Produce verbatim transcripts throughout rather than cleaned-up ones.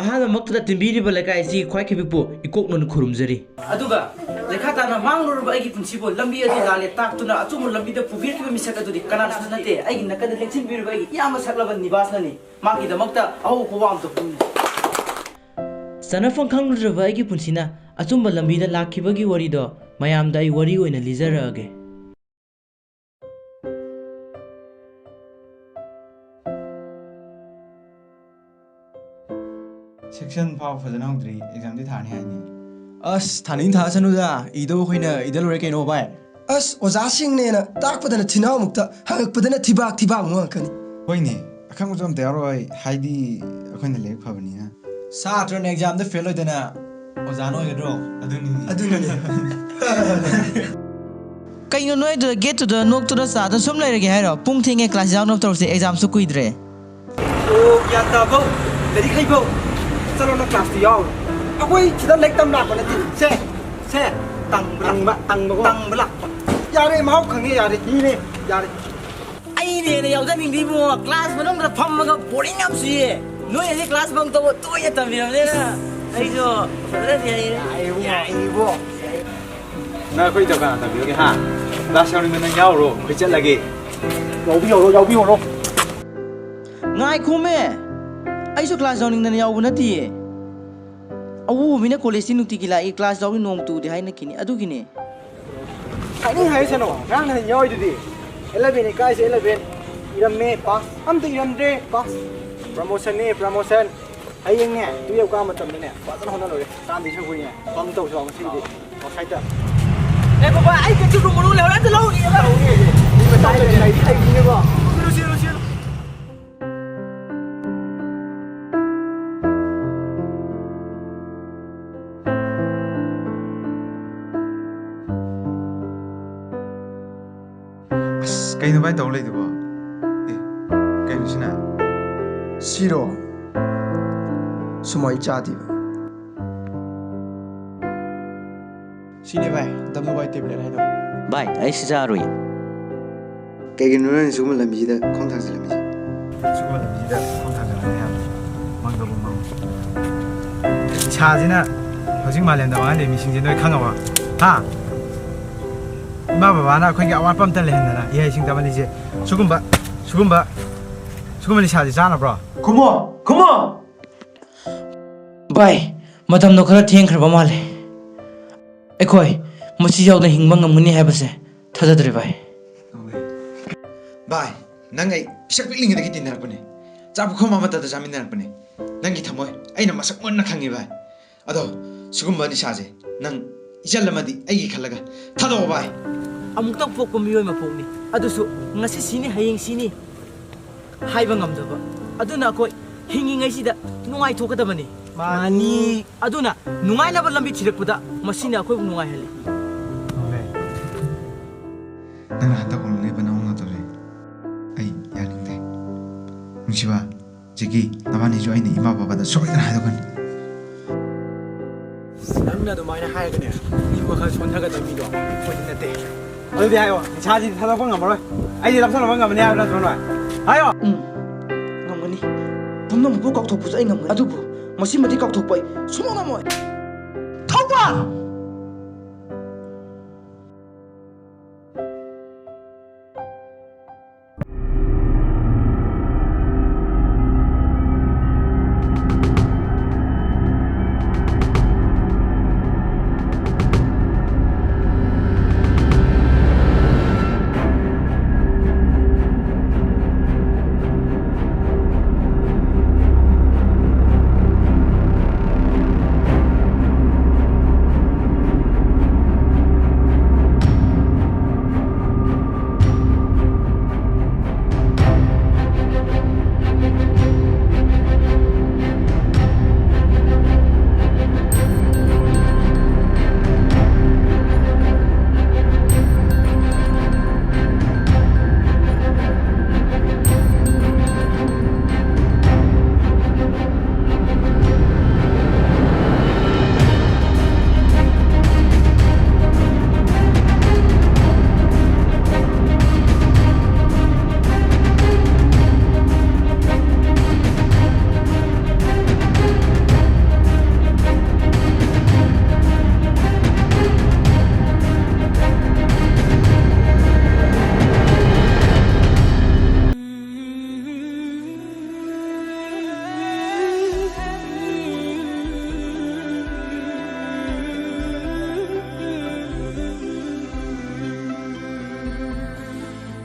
ꯑꯍꯥꯟꯕꯃꯛꯇꯗ ꯇꯤꯟꯕꯤꯔꯤꯕ ꯂꯩꯀꯥꯏ ꯑꯁꯤꯒꯤ ꯈ꯭ꯋꯥꯏ ꯈꯤꯕꯤꯛꯄꯨ ꯏꯀꯣꯛꯅꯅ ꯈꯨꯔꯨꯝꯖꯔꯤ꯫ ꯑꯗꯨꯒ ꯂꯩꯈꯥ ꯇꯥꯅ ꯃꯥꯡꯂꯨꯔꯕ ꯑꯩꯒꯤ ꯄꯨꯟꯁꯤꯕꯨ ꯂꯝꯕꯤ ꯑꯗꯨ ꯂꯥꯜꯂꯦ ꯇꯥꯛꯇꯨꯅ ꯑꯆꯨꯝꯕ ꯂꯝꯕꯤꯗ ꯄꯨꯕꯤꯔꯛꯈꯤꯕ ꯃꯤꯁꯛ ꯑꯗꯨꯗꯤ ꯀꯅꯥꯁꯨ ꯅꯠꯇꯦ, ꯑꯩꯒꯤ ꯅꯥꯀꯟꯗ ꯂꯦꯡꯁꯤꯟꯕꯤꯔꯤꯕ ꯑꯩꯒꯤ ꯏꯌꯥꯝꯕ ꯁꯛꯂꯕ ꯅꯤꯕꯥꯁꯅꯅꯤ꯫ ꯃꯍꯥꯛꯀꯤꯗꯃꯛꯇ ꯑꯍꯧꯕ ꯈꯨꯋꯥ ꯑꯃꯇ ꯄꯨꯅꯤ꯫ ꯆꯠꯅꯐꯝ ꯈꯪꯂꯨꯗ꯭ꯔꯕ ꯑꯩꯒꯤ ꯄꯨꯟꯁꯤꯅ ꯑꯆꯨꯝꯕ ꯂꯝꯕꯤꯗ ꯂꯥꯛꯈꯤꯕꯒꯤ ꯋꯥꯔꯤꯗꯣ ꯃꯌꯥꯝꯗ ꯑꯩ ꯋꯥꯔꯤ ꯑꯣꯏꯅ ꯂꯤꯖꯔꯛꯑꯒꯦ꯫ Section ꯐꯥꯎ ꯐꯖꯅ ꯍꯧꯗ꯭ꯔꯤ, exam ꯗꯤ ꯊꯥꯅꯤ ꯍꯥꯏꯅꯤ꯫ ꯑꯁ, ꯊꯥꯅꯤꯡ ꯊꯥꯁꯅꯨꯗ, ꯏꯗꯧ ꯑꯩꯈꯣꯏꯅ ꯏꯗ ꯂꯣꯏꯔꯦ ꯀꯩꯅꯣ, ꯚꯥꯏ꯫ ꯑꯁ, ꯑꯣꯖꯥꯁꯤꯡꯅꯦꯅ ꯇꯥꯛꯄꯗꯅ ꯊꯤꯅꯥꯎꯃꯨꯛꯇ, ꯍꯪꯉꯛꯄꯗꯅ ꯊꯤꯕꯥꯛ ꯊꯤꯕꯥꯛꯃꯨꯛ ꯍꯪꯉꯛꯀꯅꯤ꯫ ꯍꯣꯏꯅꯦ, ꯑꯈꯪꯕꯁꯨ ꯑꯝꯇ ꯌꯥꯎꯔꯣꯏ, ꯍꯥꯏꯗꯤ ꯑꯩꯈꯣꯏꯅ ꯂꯥꯏꯔꯤꯛ ꯐꯕꯅꯤꯅ꯫ ꯁꯥꯇ꯭ꯔꯅ exam ꯗ fail ꯑꯣꯏꯗꯅ ꯑꯣꯖꯥꯅ ꯑꯣꯏꯒꯗ꯭ꯔꯣ? ꯑꯗꯨꯅꯤ꯫ ꯑꯗꯨꯅꯅꯦ꯫ ꯀꯩꯅꯣ ꯅꯣꯏꯗꯨꯗ gate ꯇꯨꯗ ꯅꯣꯛꯇꯨꯅ ꯆꯥꯗꯅ ꯁꯨꯝ ꯂꯩꯔꯒꯦ ꯍꯥꯏꯔꯣ? ꯄꯨꯡ ꯊꯦꯡꯉꯦ, class ꯌꯥꯎꯅꯕ ꯇꯧꯔꯁꯦ, exam ꯁꯨ ꯀꯨꯏꯗ꯭ꯔꯦ꯫ ꯑꯣ, ꯒ꯭ꯌꯥꯟ ꯇꯥꯕꯧ, ꯂꯥꯏꯔꯤꯛ ꯍꯩꯕꯧ, ꯆꯠꯂꯣ, ꯅꯪ class ꯇꯨ ꯌꯥꯎꯔꯣ꯫ ꯑꯩꯈꯣꯏ ꯁꯤꯗ ꯂꯥꯏꯔꯤꯛ ꯇꯝ ꯂꯥꯛꯄ ꯅꯠꯇꯦ꯫ ꯁꯦ, ꯁꯦ, ꯇꯪꯕ ꯂꯥꯛꯄ꯫ ꯇꯪꯕ, ꯇꯪꯕꯀꯣ꯫ ꯇꯪꯕ ꯂꯥꯛꯄ꯫ ꯌꯥꯔꯦ, ꯃꯍꯥꯎ ꯈꯪꯉꯦ, ꯌꯥꯔꯦ꯫ ꯃꯤꯅꯦ, ꯌꯥꯔꯦ꯫ ꯑꯩꯅ ꯍꯦꯟꯅ ꯌꯥꯎꯖꯅꯤꯡꯗꯦ ꯏꯕꯨꯡꯉꯣ, class ꯃꯅꯨꯡꯗ ꯐꯝꯃꯒ boring ꯌꯥꯝ ꯆꯨꯏꯌꯦ꯫ ꯅꯣꯏ ꯑꯁꯤ class bunk ꯇꯧꯕ ꯇꯣꯏꯅ ꯇꯝꯕꯤꯔꯕꯅꯤꯅ ꯑꯩꯁꯨ ꯐꯖꯅꯗꯤ ꯍꯩꯔꯦ꯫ ꯌꯥꯏꯌꯦ ꯏꯕꯨꯡꯉꯣ, ꯌꯥꯏꯌꯦ ꯏꯕꯨꯡꯉꯣ꯫ ꯅꯪ ꯑꯩꯈꯣꯏ ꯀꯅꯥ ꯇꯝꯕꯤꯔꯒꯦ, ꯍꯥ? Class ꯌꯥꯎꯅꯤꯡꯕ ꯅꯪ ꯌꯥꯎꯔꯣ, ꯑꯩꯈꯣꯏ ꯆꯠꯂꯒꯦ꯫ ꯌꯥꯎꯕꯤꯔꯣ, ꯌꯥꯎꯕꯤꯔꯣ꯫ ꯉꯥꯏꯈꯣꯃꯦ, ꯑꯩꯁꯨ class ꯌꯥꯎꯅꯤꯡꯗꯅ ꯌꯥꯎꯕ ꯅꯠꯇꯤꯌꯦ꯫ ꯑꯎꯕ ꯃꯤꯅ college ꯇꯤ ꯅꯨꯡꯇꯤꯒꯤ ꯂꯥꯛꯏ, class ꯌꯥꯎꯏ ꯅꯣꯡ ꯇꯨꯗꯦ ꯍꯥꯏꯅ ꯀꯤꯅꯤ, ꯑꯗꯨꯒꯤꯅꯦ꯫ ꯍꯥꯏꯅꯤꯡ ꯍꯥꯏꯁꯅꯨ, ꯉꯔꯥꯡ ꯅꯍꯥꯟ ꯌꯥꯎꯔꯤꯗꯨꯗꯤ꯫ Eleven ꯅꯤ ꯀꯥꯏꯁꯦ, eleven꯫ ꯏꯔꯝꯃꯦ, pass꯫ ꯑꯝꯇ ꯏꯔꯝꯗ꯭ꯔꯦ, pass꯫ Promotion ꯅꯦ, promotion꯫ ꯍꯌꯦꯡꯅꯦ, twelve ꯀꯥꯕ ꯃꯇꯝꯗꯅꯦ, ꯐꯖꯅ ꯍꯣꯠꯅ ꯂꯣꯏꯔꯦ꯫ ꯀꯥꯟꯗꯤ ꯁꯣꯏ ꯁꯣꯏꯅꯦ꯫ Bunk ꯇꯧꯁꯤ ꯂꯥꯛꯑꯣ ꯉꯁꯤꯒꯤꯗꯤ꯫ Outside ꯇ꯫ ꯑꯦ ꯕꯕꯥ, ꯑꯩ ꯀꯩꯁꯨ room ꯃꯅꯨꯡ ꯂꯩꯍꯧꯔꯦ, ꯑꯝꯇ ꯂꯧꯔꯨꯒꯦꯕ꯫ ꯂꯧꯔꯨꯒꯦ꯫ ꯃꯤ ꯃꯇꯥꯏꯗ ꯂꯩ, ꯂꯩ, ꯂꯩꯅꯤꯀꯣ꯫ ꯆꯦꯜꯂꯨ, ꯆꯦꯜꯂꯨ, ꯆꯦꯜꯂꯨ꯫ ꯑꯁ, ꯀꯩꯅꯣ ꯚꯥꯏ ꯇꯧ ꯂꯩꯗꯨꯕꯣ? ꯑꯦ, ꯀꯩꯅꯣ ꯁꯤꯅ? ꯁꯤꯔꯣ? ꯁꯨꯃꯥꯏ ꯆꯥꯗꯦꯕ꯫ ꯁꯤꯅꯦ ꯚꯥꯏ, W Y tablet ꯍꯥꯏꯗꯣ꯫ ꯚꯥꯏ, ꯑꯩ ꯁꯤ ꯆꯥꯔꯨꯏ꯫ ꯀꯩꯒꯤꯅꯣ ꯅꯪ ꯁꯤꯒꯨꯝꯕ ꯂꯝꯕꯤꯁꯤꯗ ꯈꯣꯡ ꯊꯥꯡꯖꯤꯜꯂꯝꯃꯤꯁꯦ? ꯁꯤꯒꯨꯝꯕ ꯂꯝꯕꯤꯁꯤꯗ ꯈꯣꯡ ꯊꯥꯡꯖꯤꯜꯂꯝꯃꯤ ꯍꯥꯏꯕ꯫ ꯃꯪꯗꯕꯨ ꯃꯪ꯫ ꯅꯤꯁꯥꯁꯤꯅ ꯍꯧꯖꯤꯛ ꯃꯥꯂꯦꯝꯗ ꯃꯥꯡꯍꯜꯂꯤꯕ ꯃꯤꯁꯤꯡꯁꯦ ꯅꯣꯏ ꯈꯪꯉꯕ? ꯍꯥ? ꯏꯃꯥ ꯕꯕꯥꯅ ꯑꯩꯈꯣꯏꯒꯤ ꯑꯋꯥꯠꯄ ꯑꯝꯇ ꯂꯩꯍꯟꯗꯅ ꯏꯍꯩꯁꯤꯡ ꯇꯝꯍꯜꯂꯤꯁꯦ ꯁꯤꯒꯨꯝꯕ, ꯁꯤꯒꯨꯝꯕ, ꯁꯤꯒꯨꯝꯕ ꯅꯤꯁꯥꯁꯦ ꯆꯥꯅꯕ꯭ꯔꯣ? ꯈꯨꯝꯃꯣ! ꯈꯨꯝꯃꯣ! ꯚꯥꯏ, ꯃꯇꯝꯗꯣ ꯈꯔ ꯊꯦꯡꯈ꯭ꯔꯕ ꯃꯥꯜꯂꯦ꯫ ꯑꯩꯈꯣꯏ ꯃꯁꯤ ꯌꯥꯎꯗꯅ ꯍꯤꯡꯕ ꯉꯝꯒꯅꯤ ꯍꯥꯏꯕꯁꯦ ꯊꯥꯖꯗ꯭ꯔꯦ, ꯚꯥꯏ꯫ ꯚꯥꯏ, ꯅꯪ ꯑꯩ ꯄꯤꯁꯛ ꯄꯤꯛꯂꯤꯉꯩꯗꯒꯤ ꯇꯤꯟꯅꯔꯛꯄꯅꯦ꯫ ꯆꯥꯛ ꯄꯨꯈꯝ ꯑꯃꯠꯇꯗ ꯆꯥꯃꯤꯟꯅꯔꯛꯄꯅꯦ꯫ ꯅꯪꯒꯤ ꯊꯃꯣꯏ ꯑꯩꯅ ꯃꯁꯛ ꯃꯨꯟꯅ ꯈꯪꯉꯤ, ꯚꯥꯏ꯫ ꯑꯗꯣ, ꯁꯤꯒꯨꯝꯕ ꯅꯤꯁꯥꯁꯦ ꯅꯪ ꯏꯆꯜ ꯑꯃꯗꯤ ꯑꯩꯒꯤ ꯈꯜꯂꯒ ꯊꯥꯗꯣꯛꯑꯣ, ꯚꯥꯏ꯫ ꯑꯃꯨꯛꯇꯪ ꯄꯣꯛꯄ ꯃꯤꯑꯣꯏ ꯃꯄꯣꯛꯅꯤ꯫ ꯑꯗꯨꯁꯨ ꯉꯁꯤ ꯁꯤꯅꯤ, ꯍꯌꯦꯡ ꯁꯤꯅꯤ ꯍꯥꯏꯕ ꯉꯝꯗꯕ꯫ ꯑꯗꯨꯅ ꯑꯩꯈꯣꯏ ꯍꯤꯡꯉꯤꯉꯩꯁꯤꯗ ꯅꯨꯡꯉꯥꯏꯊꯣꯛꯀꯗꯕꯅꯤ꯫ ꯃꯥꯅꯤ꯫ ꯑꯗꯨꯅ ꯅꯨꯡꯉꯥꯏꯅꯕ ꯂꯝꯕꯤ ꯊꯤꯔꯛꯄꯗ ꯃꯁꯤꯅ ꯑꯩꯈꯣꯏꯕꯨ ꯅꯨꯡꯉꯥꯏꯍꯜꯂꯤ꯫ ꯅꯪꯅ ꯍꯟꯗꯛ ꯍꯣꯡꯂꯛꯂꯤꯕ ꯅꯑꯣꯡ ꯅꯇꯧꯁꯦ ꯑꯩ ꯌꯥꯅꯤꯡꯗꯦ꯫ ꯅꯨꯡꯁꯤꯕ, ꯖꯦꯀꯤ, ꯅꯕꯥꯅꯤꯁꯨ ꯑꯩꯅ ꯏꯃꯥ ꯕꯕꯥꯗ ꯁꯣꯏꯗꯅ ꯍꯥꯏꯗꯣꯛꯀꯅꯤ꯫ ꯅꯪꯅ ꯑꯗꯨꯃꯥꯏꯅ ꯍꯥꯏꯔꯒꯅꯦ, ꯃꯤ ꯋꯥꯈꯜ ꯁꯣꯟꯊꯒꯗꯕ ꯃꯤꯗꯣ ꯑꯩꯈꯣꯏꯗꯤ ꯅꯠꯇꯦ꯫ ꯑꯗꯨꯗꯤ ꯍꯥꯏꯌꯣ, ꯅꯤꯁꯥꯁꯤꯗꯤ ꯊꯥꯗꯣꯛꯄ ꯉꯝꯃꯔꯣꯏ꯫ ꯑꯩꯗꯤ ꯂꯧꯁꯜꯂꯕ ꯉꯝꯃꯅꯤ ꯍꯥꯏꯕ ꯅꯠꯇ꯭ꯔꯣ ꯅꯣꯏ? ꯍꯥꯏꯌꯣ! ꯎꯝ, ꯉꯝꯒꯅꯤ꯫ ꯄꯨꯝꯅꯃꯛꯄꯨ ꯀꯥꯎꯊꯣꯛꯄꯁꯨ ꯑꯩ ꯉꯝꯒꯅꯤ꯫ ꯑꯗꯨꯕꯨ ꯃꯁꯤꯃꯗꯤ ꯀꯥꯎꯊꯣꯛꯄ ꯑꯩ ꯁꯨꯡꯉꯝ ꯉꯝꯃꯣꯏ꯫ ꯊꯧꯕꯥꯜ!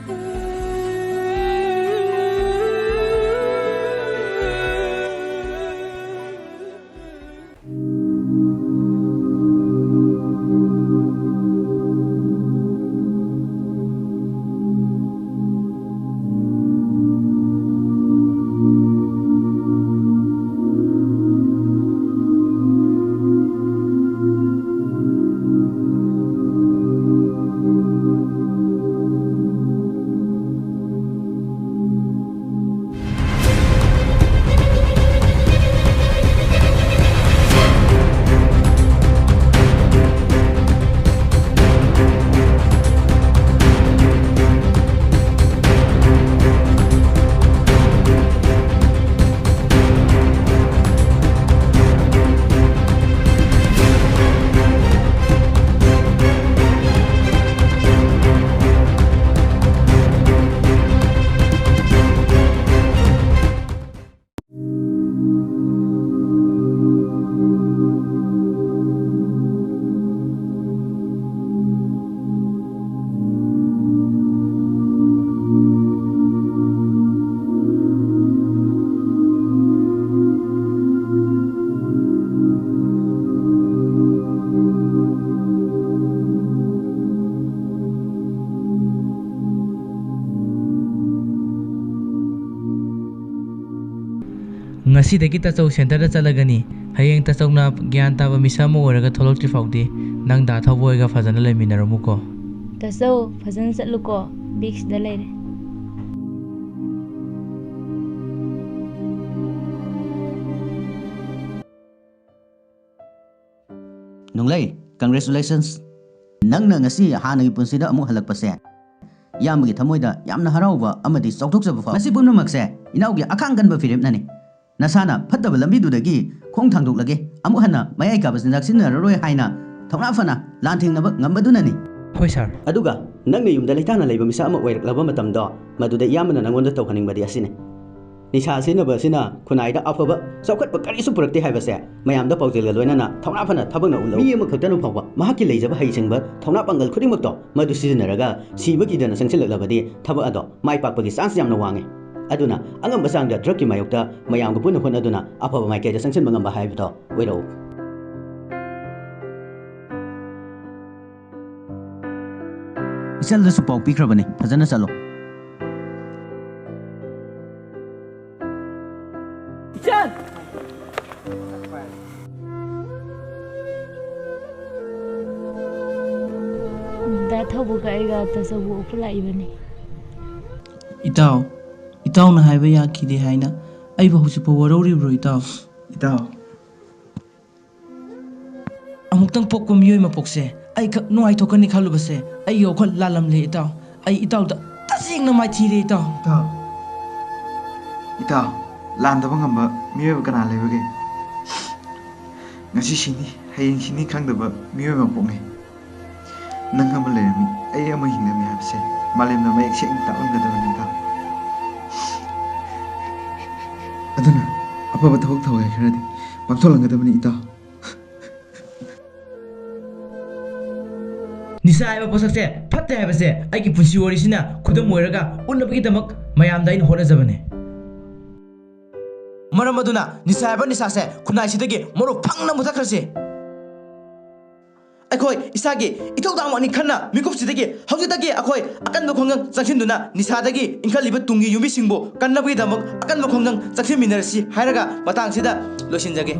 ꯉꯁꯤꯗꯒꯤ ꯇꯥꯆꯧ centreꯗ ꯆꯠꯂꯒꯅꯤ꯫ ꯍꯌꯦꯡ ꯇꯥꯆꯧꯅ ꯒ꯭ꯌꯥꯟ ꯇꯥꯕ ꯃꯤꯁꯛ ꯑꯃ ꯑꯣꯏꯔꯒ ꯊꯣꯛꯂꯛꯇ꯭ꯔꯤ ꯐꯥꯎꯗꯤ ꯅꯪ ꯗꯥ ꯊꯧꯕ ꯍꯣꯏꯒ ꯐꯖꯅ ꯂꯩꯃꯤꯟꯅꯔꯝꯃꯨꯀꯣ꯫ ꯇꯥꯆꯧ, ꯐꯖꯅ ꯆꯠꯂꯨꯀꯣ꯫ ꯕꯦꯛꯁꯤꯗ ꯂꯩꯔꯦ꯫ ꯅꯨꯡꯂꯩ, congratulations꯫ ꯅꯪꯅ ꯉꯁꯤ ꯍꯥꯟꯅꯒꯤ ꯄꯨꯟꯁꯤꯗ ꯑꯃꯨꯛ ꯍꯜꯂꯛꯄꯁꯦ ꯏꯌꯥꯝꯕꯒꯤ ꯊꯃꯣꯏꯗ ꯌꯥꯝꯅ ꯍꯔꯥꯎꯕ ꯑꯃꯗꯤ ꯆꯥꯎꯊꯣꯛꯆꯕ ꯐꯥꯎꯏ꯫ ꯃꯁꯤ ꯄꯨꯝꯅꯃꯛꯁꯦ ꯏꯅꯥꯎꯒꯤ ꯑꯈꯥꯡ ꯀꯟꯕ ꯐꯤꯔꯦꯞꯅꯅꯤ꯫ ꯅꯁꯥꯅ ꯐꯠꯇꯕ ꯂꯝꯕꯤꯗꯨꯗꯒꯤ ꯈꯣꯡ ꯊꯥꯡꯗꯣꯛꯂꯒꯦ, ꯑꯃꯨꯛ ꯍꯟꯅ ꯃꯌꯥꯏ ꯀꯥꯕ ꯆꯤꯟꯖꯥꯛ ꯁꯤꯖꯤꯟꯅꯔꯔꯣꯏ ꯍꯥꯏꯅ ꯊꯧꯅꯥ ꯐꯅ ꯂꯥꯟꯊꯦꯡꯅꯕ ꯉꯝꯕꯗꯨꯅꯅꯤ꯫ ꯍꯣꯏ ꯁꯥꯔ꯫ ꯑꯗꯨꯒ ꯅꯪꯅ ꯌꯨꯝꯗ ꯂꯩꯇꯥꯅ ꯂꯩꯕ ꯃꯤꯁꯛ ꯑꯃ ꯑꯣꯏꯔꯛꯂꯕ ꯃꯇꯝꯗꯣ, ꯃꯗꯨꯗ ꯏꯌꯥꯝꯕꯅ ꯅꯪꯉꯣꯟꯗ ꯇꯧꯍꯟꯅꯤꯡꯕꯗꯤ ꯑꯁꯤꯅꯤ꯫ ꯅꯤꯁꯥ ꯁꯤꯖꯤꯟꯅꯕ ꯑꯁꯤꯅ ꯈꯨꯟꯅꯥꯏꯗ ꯑꯐꯕ ꯆꯥꯎꯈꯠꯄ ꯀꯔꯤꯁꯨ ꯄꯨꯔꯛꯇꯦ ꯍꯥꯏꯕꯁꯦ ꯃꯌꯥꯝꯗ ꯄꯥꯎꯖꯦꯜꯒ ꯂꯣꯏꯅꯅ ꯊꯧꯅꯥ ꯐꯅ ꯊꯕꯛꯅ ꯎꯠꯂꯛꯎ꯫ ꯃꯤ ꯑꯃꯈꯛꯇꯅ ꯐꯥꯎꯕ ꯃꯍꯥꯛꯀꯤ ꯂꯩꯖꯕ ꯍꯩꯁꯤꯡꯕ ꯊꯧꯅꯥ ꯄꯥꯡꯒꯜ ꯈꯨꯗꯤꯡꯃꯛꯇꯣ ꯃꯗꯨ ꯁꯤꯖꯤꯟꯅꯔꯒ ꯁꯤꯕ ꯀꯤꯗꯅ ꯆꯪꯁꯤꯜꯂꯛꯂꯕꯗꯤ ꯊꯕꯛ ꯑꯗꯣ ꯃꯥꯏ ꯄꯥꯛꯄꯒꯤ chance ꯌꯥꯝꯅ ꯋꯥꯡꯉꯤ꯫ ꯑꯗꯨꯅ ꯑꯉꯝꯕ ꯆꯥꯡꯗ drugꯀꯤ ꯃꯥꯌꯣꯛꯇ ꯃꯌꯥꯝꯒ ꯄꯨꯟꯅ ꯍꯣꯠꯅꯗꯨꯅ ꯑꯐꯕ ꯃꯥꯏꯀꯩꯗ ꯆꯪꯁꯤꯟꯕ ꯉꯝꯕ ꯍꯥꯏꯕꯗꯣ ꯑꯣꯏꯔꯛꯎ꯫ ꯏꯆꯜꯗꯁꯨ ꯄꯥꯎ ꯄꯤꯈ꯭ꯔꯕꯅꯤ, ꯐꯖꯅ ꯆꯠꯂꯣ꯫ ꯏꯆꯟ! ꯗꯥ ꯊꯧꯕꯒ ꯑꯩꯒ ꯇꯥꯆꯧꯕꯨ ꯎꯕ ꯂꯥꯛꯏꯕꯅꯤ꯫ ꯏꯇꯥꯎ, ꯏꯇꯥꯎꯅ ꯍꯥꯏꯕ ꯌꯥꯈꯤꯗꯦ ꯍꯥꯏꯅ ꯑꯩꯕꯨ ꯍꯧꯖꯤꯛꯐꯥꯎ ꯋꯥꯔꯧꯔꯤꯕ꯭ꯔꯣ ꯏꯇꯥꯎ? ꯏꯇꯥꯎ꯫ ꯑꯃꯨꯛꯇꯪ ꯄꯣꯛꯄ ꯃꯤꯑꯣꯏ ꯃꯄꯣꯛꯁꯦ ꯑꯩꯈꯛ ꯅꯨꯡꯉꯥꯏꯊꯣꯛꯀꯅꯤ ꯈꯜꯂꯨꯕꯁꯦ ꯑꯩꯒꯤ ꯋꯥꯈꯜ ꯂꯥꯜꯂꯝꯂꯦ ꯏꯇꯥꯎ꯫ ꯑꯩ ꯏꯇꯥꯎꯗ ꯇꯁꯦꯡꯅ ꯃꯥꯏꯊꯤꯔꯦ ꯏꯇꯥꯎ꯫ ꯏꯇꯥꯎ, ꯏꯇꯥꯎ, ꯂꯥꯟꯗꯕ ꯉꯝꯕ ꯃꯤꯑꯣꯏꯕ ꯀꯅꯥ ꯂꯩꯕꯒꯦ? ꯉꯁꯤ ꯁꯤꯅꯤ, ꯍꯌꯦꯡ ꯁꯤꯅꯤ ꯈꯪꯗꯕ ꯃꯤꯑꯣꯏ ꯃꯄꯣꯛꯅꯤ꯫ ꯅꯪ ꯑꯃ ꯂꯩꯔꯝꯃꯤ, ꯑꯩ ꯑꯃ ꯍꯤꯡꯂꯝꯃꯤ ꯍꯥꯏꯕꯁꯦ ꯃꯥꯂꯦꯝꯗ ꯃꯌꯦꯛ ꯁꯦꯡꯅ ꯇꯥꯛꯂꯝꯒꯗꯕꯅꯤ ꯏꯇꯥꯎ꯫ ꯑꯗꯨꯅ ꯑꯐꯕ ꯊꯕꯛ ꯊꯧꯒꯥꯏ ꯈꯔꯗꯤ ꯄꯥꯡꯊꯣꯛꯂꯝꯒꯗꯕꯅꯤ ꯏꯇꯥꯎ꯫ ꯅꯤꯁꯥ ꯍꯥꯏꯕ ꯄꯣꯠꯁꯛꯁꯦ ꯐꯠꯇꯦ ꯍꯥꯏꯕꯁꯦ ꯑꯩꯒꯤ ꯄꯨꯟꯁꯤ ꯋꯥꯔꯤꯁꯤꯅ ꯈꯨꯗꯝ ꯑꯣꯏꯔꯒ ꯎꯠꯅꯕꯒꯤꯗꯃꯛ ꯃꯌꯥꯝꯗ ꯑꯩꯅ ꯍꯣꯠꯅꯖꯕꯅꯦ꯫ ꯃꯔꯝ ꯑꯗꯨꯅ ꯅꯤꯁꯥ ꯍꯥꯏꯕ ꯅꯤꯁꯥꯁꯦ ꯈꯨꯟꯅꯥꯏꯁꯤꯗꯒꯤ ꯃꯔꯨ ꯐꯪꯅ ꯃꯨꯊꯠꯈ꯭ꯔꯁꯤ꯫ ꯑꯩꯈꯣꯏ ꯏꯁꯥꯒꯤ ꯏꯊꯧꯗꯥꯡꯃꯛꯅꯤ ꯈꯟꯅ ꯃꯤꯀꯨꯞꯁꯤꯗꯒꯤ ꯍꯧꯖꯤꯛꯇꯒꯤ ꯑꯩꯈꯣꯏ ꯑꯀꯟꯕ ꯈꯣꯡꯖꯪ ꯆꯪꯁꯤꯟꯗꯨꯅ ꯅꯤꯁꯥꯗꯒꯤ ꯏꯟꯈꯠꯂꯤꯕ ꯇꯨꯡꯒꯤ ꯌꯨꯝꯕꯤꯁꯤꯡꯕꯨ ꯀꯟꯅꯕꯒꯤꯗꯃꯛ ꯑꯀꯟꯕ ꯈꯣꯡꯖꯪ ꯆꯪꯁꯤꯟꯃꯤꯟꯅꯔꯁꯤ ꯍꯥꯏꯔꯒ ꯃꯇꯥꯡꯁꯤꯗ ꯂꯣꯏꯁꯤꯟꯖꯒꯦ꯫